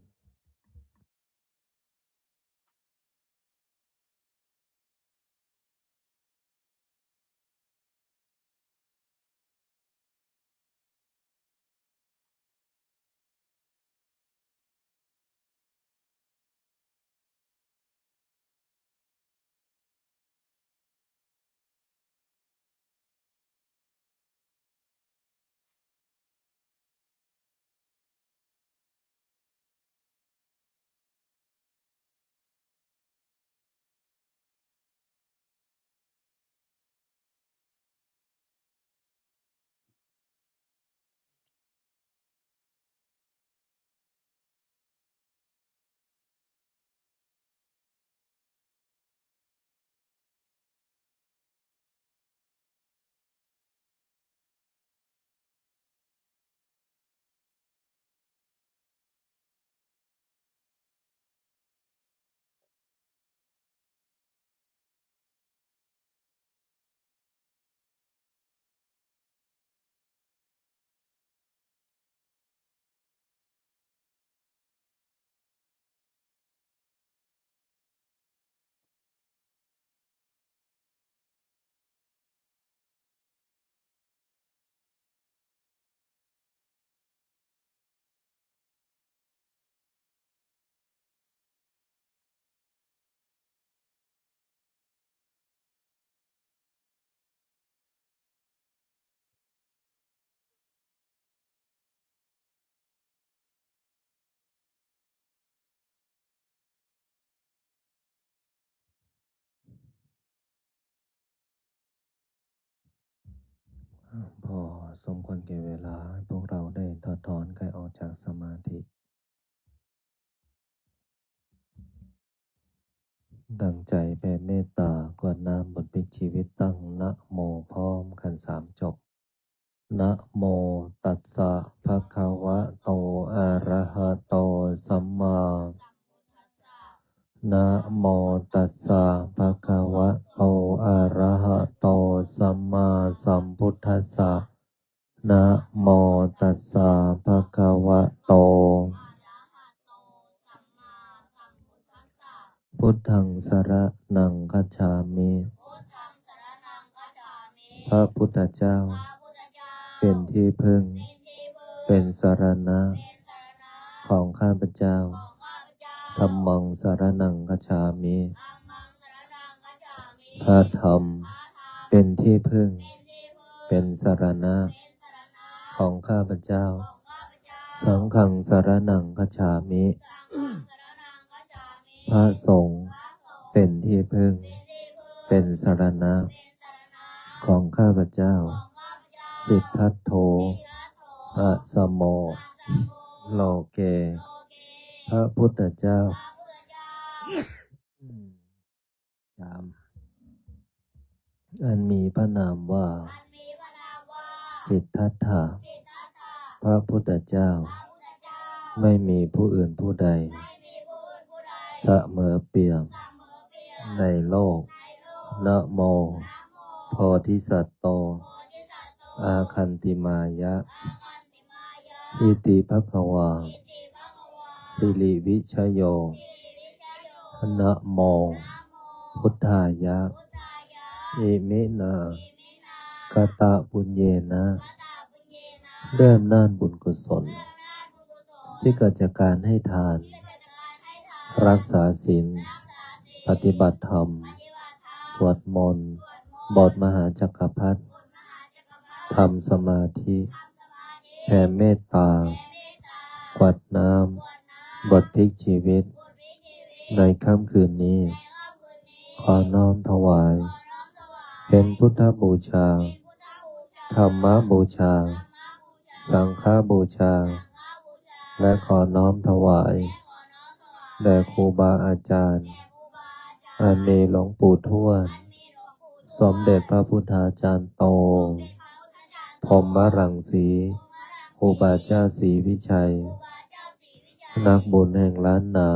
พอสมควรแก่เวลา ให้พวกเราได้ถอดถอนกายออกจากสมาธิ ตั้งใจแผ่เมตตากรวดน้ำบทพลิกชีวิต ตั้งนะโมพร้อมกันสามจบ Namo tassa bhagavato arahato sammā. Namo tassa bhagavato arahato sammāsambuddhassa. Namo tassa bhagavato Buddhaṃ saraṇaṃ gacchāmi. พระพุทธเจ้าเป็นที่พึ่ง เป็นสรณะของข้าพเจ้า Dhammaṃ saraṇaṃ gacchāmi. พระธรรมเป็นที่พึ่ง เป็นสรณะของข้าพเจ้า Saṅghaṃ saraṇaṃ gacchāmi. พระสงฆ์เป็นที่พึ่ง เป็นสรณะของข้าพเจ้า Siddhatto asamo loke. พระพุทธเจ้า สาม อันมีพระนามว่า สิทธัตถะ พระพุทธเจ้า ไม่มีผู้อื่นผู้ใด เสมอเปี่ยม ในโลก Namo bodhisatto āgantimāya. Iti bhagavā sirivijayo. Namo buddhāya. Iminā katapuññena. ด้วยอำนาจบุญกุศล ที่เกิดจากการให้ทาน รักษาศีล ปฏิบัติธรรม สวดมนต์ บทมหาจักรพรรดิ ทำสมาธิ แผ่เมตตา กวาดน้ำ บทพลิกชีวิต ในค่ำคืนนี้ ขอน้อมถวาย เป็นพุทธบูชา ธรรมบูชา สังฆบูชา และขอน้อมถวาย แด่ครูบาอาจารย์ อันมีหลวงปู่ทวด สมเด็จพระพุทธาจารย์โต พรหมรังสี ครูบาเจ้าศรีวิชัย นักบุญแห่งล้านนา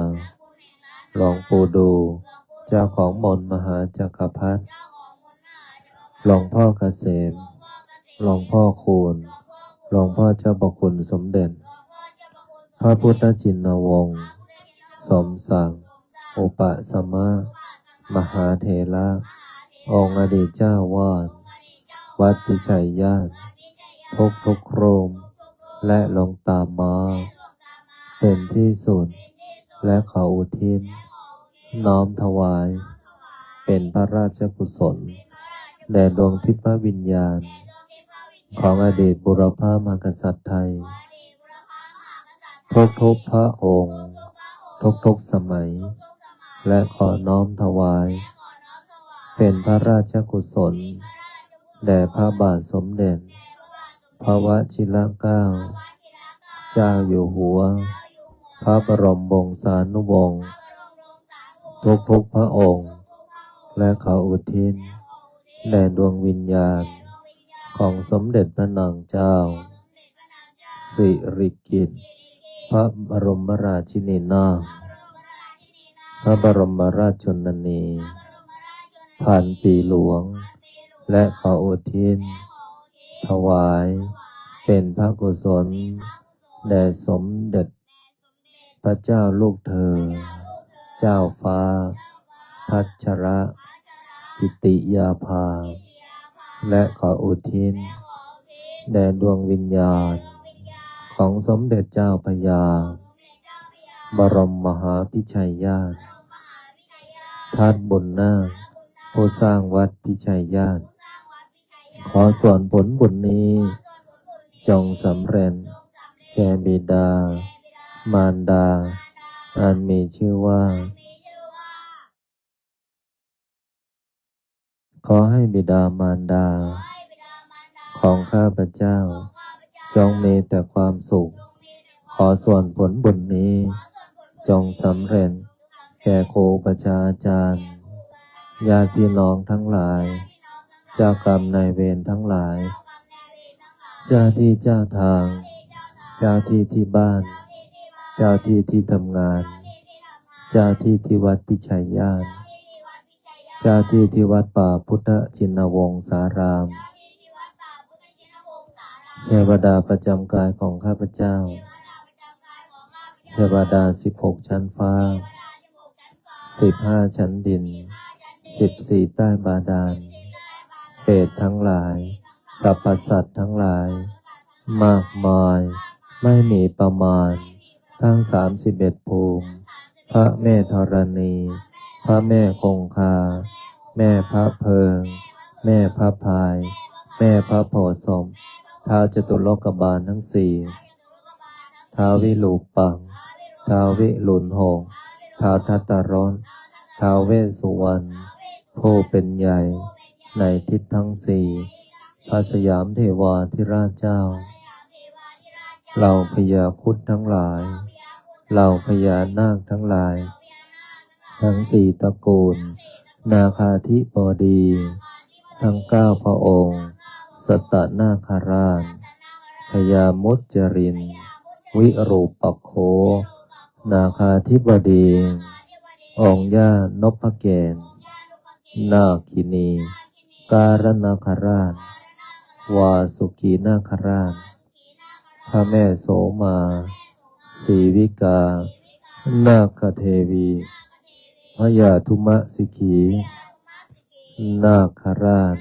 หลวงปู่ดู่ เจ้าของมนต์มหาจักรพรรดิ หลวงพ่อเกษม หลวงพ่อคูณ หลวงพ่อเจ้าพระคุณสมเด็จ พระพุทธชินวงศ์ สมศักดิ์ อุปสมะ มหาเถระ องค์อดีตเจ้าวาด วัดพิชัยญาติ ทุกทุกๆรูป และหลวงตามา เป็นที่สุด และขออุทิศ น้อมถวาย เป็นพระราชกุศล แด่ดวงทิพยวิญญาณ ของอดีตบุรพมหากษัตริย์ไทย ทุกๆพระองค์ ทุกๆสมัย และขอน้อมถวาย เป็นพระราชกุศล แด่พระบาทสมเด็จ พระวชิรเกล้า เจ้าอยู่หัว พระบรมวงศานุวงศ์ ทุกๆพระองค์ และขออุทิศ แด่ดวงวิญญาณ ของสมเด็จพระนางเจ้า สิริกิติ์ พระบรมราชินีนาถ พระบรมราชชนนีพันปีหลวง และขออุทิศ ถวาย เป็นพระกุศล แด่สมเด็จ พระเจ้าลูกเธอ เจ้าฟ้า พัชรกิติยาภา และขออุทิศ แด่ดวงวิญญาณ ของสมเด็จเจ้าพระยา บรมมหาพิชัยญาติ ทัดบุญนาค ผู้สร้างวัดพิชัยญาติ ขอส่วนผลบุญนี้ จงสำเร็จ แก่บิดา มารดา อันมีชื่อว่า ขอให้บิดามารดา ของข้าพเจ้า จงมีแต่ความสุข ขอส่วนผลบุญนี้ จงสำเร็จ แก่ครูอุปัชฌาย์อาจารย์ ญาติพี่น้องทั้งหลาย เจ้ากรรมนายเวรทั้งหลาย เจ้าที่เจ้าทาง เจ้าที่ที่บ้าน เจ้าที่ที่ทำงาน เจ้าที่ที่วัดพิชัยญาติ เจ้าที่ที่วัดป่าพุทธชินวงศาราม เทวดาประจำกายของข้าพเจ้า เทวดาสิบหกชั้นฟ้า สิบห้าชั้นดิน สิบสี่ใต้บาดาล เปรตทั้งหลาย สรรพสัตว์ทั้งหลาย มากมาย ไม่มีประมาณ ทั้งสามสิบเอ็ดภูมิ พระแม่ธรณี พระแม่คงคา แม่พระเพิง แม่พระพาย แม่พระโพธิ์ศพ ท้าวจตุโลกบาลทั้งสี่ ท้าววิรูปักษ์ ท้าววิรุฬหก ท้าวทัตตรส ท้าวเวสสุวรรณ ผู้เป็นใหญ่ในทิศทั้งสี่ พระสยามเทวาธิราชเจ้า เหล่าพญาครุฑทั้งหลาย เหล่าพญานาคทั้งหลาย ทั้งสี่ตระกูล นาคาธิบดี ทั้งเก้าพระองค์ สัตตนาคราช พญามุจจริน วิรูปักโข นาคาธิบดี องค์ย่านพเกศ นาคินี การนาคราช วาสุกีนาคราช พระแม่โสมา สีวิกา นาคเทวี พญาธุมสิกขี นาคราช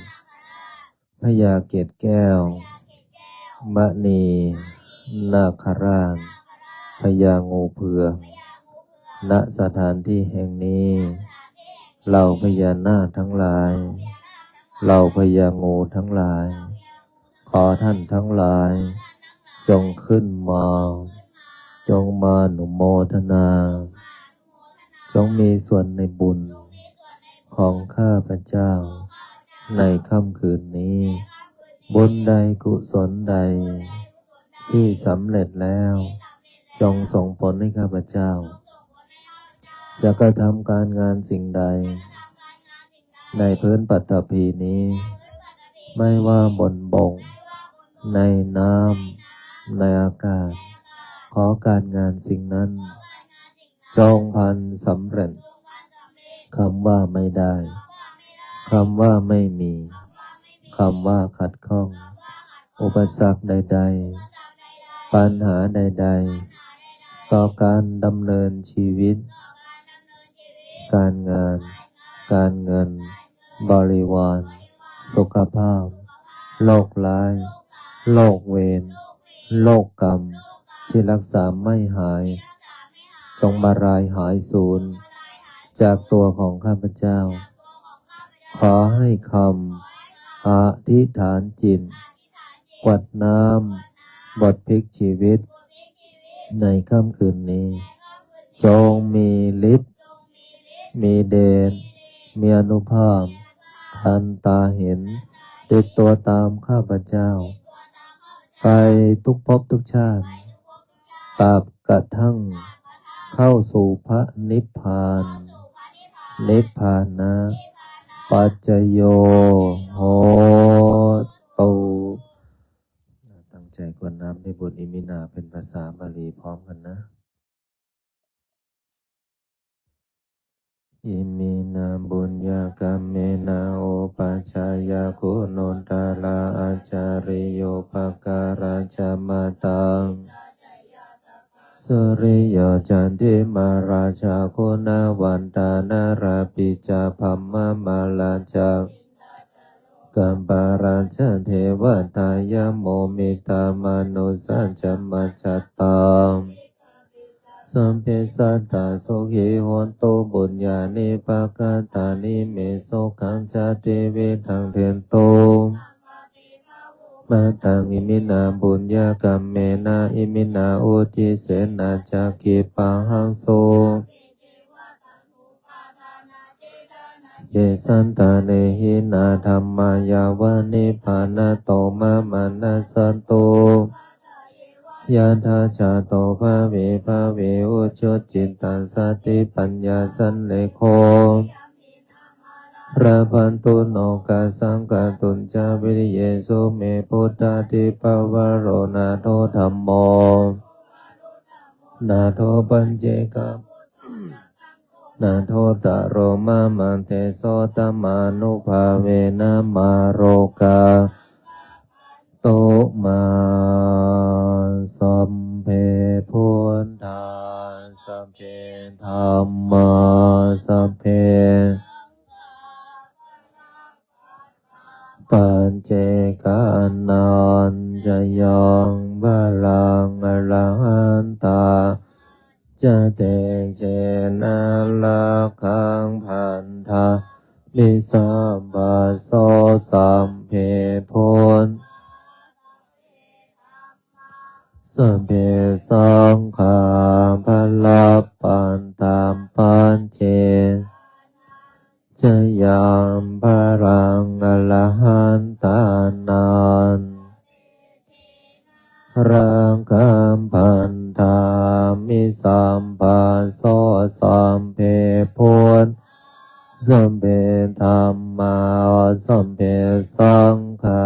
พญาเกศแก้ว มณี นาคราช พญางูเผือก ณ สถานที่แห่งนี้ เหล่าพญานาคทั้งหลาย เหล่าพญางูทั้งหลาย ขอท่านทั้งหลาย จงขึ้นมา จงมาอนุโมทนา จงมีส่วนในบุญ ของข้าพเจ้า ในค่ำคืนนี้ บุญใดกุศลใด ที่สำเร็จแล้ว จงส่งผลให้ข้าพเจ้า จะกระทำการงานสิ่งใด ในพื้นปฐพีนี้ ไม่ว่าบนบก ในน้ำ ในอากาศ ขอการงานสิ่งนั้น จงพลันสำเร็จ คำว่าไม่ได้ คำว่าไม่มี คำว่าขัดข้อง อุปสรรคใดๆ ปัญหาใดๆ ต่อการดำเนินชีวิต การงาน การเงิน บริวาร สุขภาพ โรคร้าย โรคเวร โรคกรรม ที่รักษาไม่หาย จงมารายหายสูญ จากตัวของข้าพเจ้า ขอให้คำอธิษฐานจิต กรวดน้ำบทพลิกชีวิต ในค่ำคืนนี้ จงมีฤทธิ์ มีเดช มีอานุภาพ ทันตาเห็น ติดตัวตามข้าพเจ้า ไปทุกภพทุกชาติ ตราบกระทั่งเข้าสู่พระนิพพาน นิพพานะปัจจโยโหตุ ตั้งใจกรวดน้ำด้วยบทอิมินาเป็นภาษาบาลีพร้อมกันนะ Iminā puññakammena upajjhāyā guṇuttarā ācariyūpakārā ca mātā suriyo candimā rājā guṇavantā narāpi ca brahmamārā ca indā ca lokapālā ca devatā yamo mittā manussā ca majjhattā sabbe sattā sukhī hontu puññāni pakatāni me sukhañca tividhaṃ dentu. Mataṃ iminā puññakammena iminā uddisena ca khippāhaṃ su ye santāne hīnā dhammā yāva nibbānato mamaṃ nassantu. Yathā jāto bhave bhave ujucittaṃ satipaññā sallekho labhantu nokāsaṃ kātuñca viriyesu me. Buddhādhipavaro nātho dhammo nātho pacceka nāthottaro mamaṃ tesottamānubhāvena mārokā tu mā. Sabbe buddhā sabbe dhammā sabbe paccekānañca yaṃ balaṃ arahantā ca tejena rakkhaṃ bandhāmi sabbaso. Sabbe buddhā sabbe saṅghā balappattā paccekānañca yaṃ balaṃ arahantānañca rakkhaṃ bandhāmi sabbaso. Sabbe buddhā sabbe dhammā sabbe saṅghā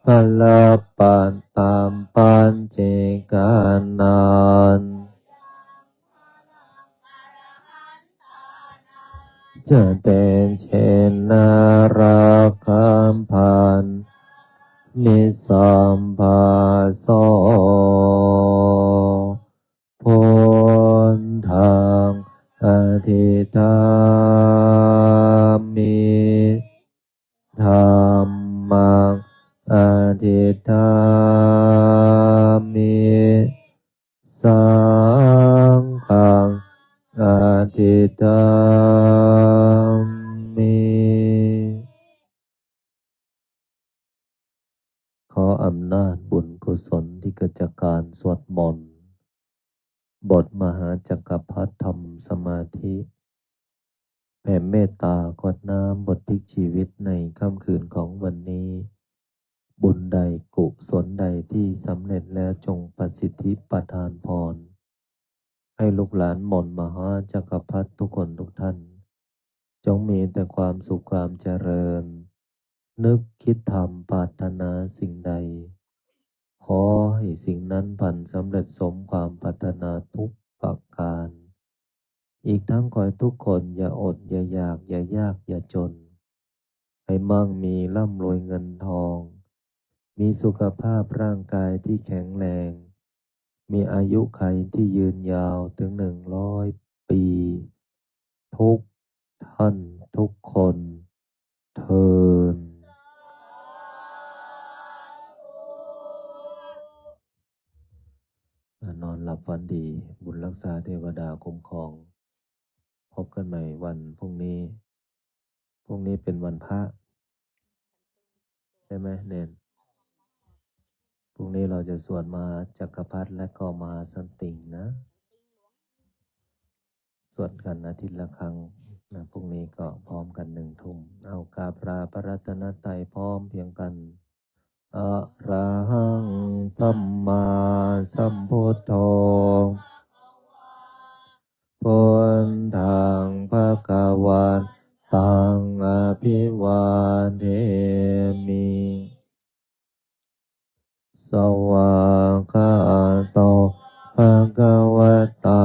balappattā paccekānañca tejena rakkhaṃ bandhāmi sabbaso. Buddhaṃ adhiṭṭhāmi dhammaṃ adhiṭṭhāmi saṅghaṃ adhiṭṭhāmi. ขออำนาจบุญกุศลที่เกิดจากการสวดมนต์ บทมหาจักรพรรดิธรรมสมาธิ แผ่เมตตากรวดน้ำบทพลิกชีวิตในค่ำคืนของวันนี้ บุญใดกุศลใดที่สำเร็จแล้วจงประสิทธิประทานพร ให้ลูกหลานมนต์มหาจักรพรรดิทุกคนทุกท่าน จงมีแต่ความสุขความเจริญ นึกคิดทำปรารถนาสิ่งใด ขอให้สิ่งนั้นพลันสำเร็จสมความปรารถนาทุกประการ อีกทั้งขอให้ทุกคนอย่าอดอย่าอยาก อย่ายากอย่าจน ให้มั่งมีร่ำรวยเงินทอง มีสุขภาพร่างกายที่แข็งแรง มีอายุขัยที่ยืนยาวถึงหนึ่งร้อยปี ทุกท่านทุกคน เทอญ นอนหลับฝันดี บุญรักษาเทวดาคุ้มครอง พบกันใหม่วันพรุ่งนี้ พรุ่งนี้เป็นวันพระ ใช่ไหมเนน พรุ่งนี้เราจะสวดมหาจักรพรรดิและก็มหาสันติงนะ สวดกันอาทิตย์ละครั้งนะ พรุ่งนี้ก็พร้อมกันหนึ่งทุ่ม เอากราบลาพระรัตนตรัยพร้อมเพียงกัน Arahaṃ sammāsambuddho. Buddhaṃ bhagavantaṃ abhivādemi. Svākkhāto bhagavatā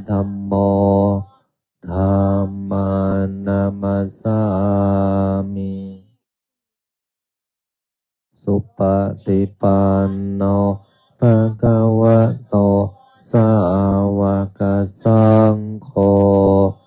dhammo. Dhammaṃ namassāmi. Supaṭipanno bhagavato sāvakasaṅgho.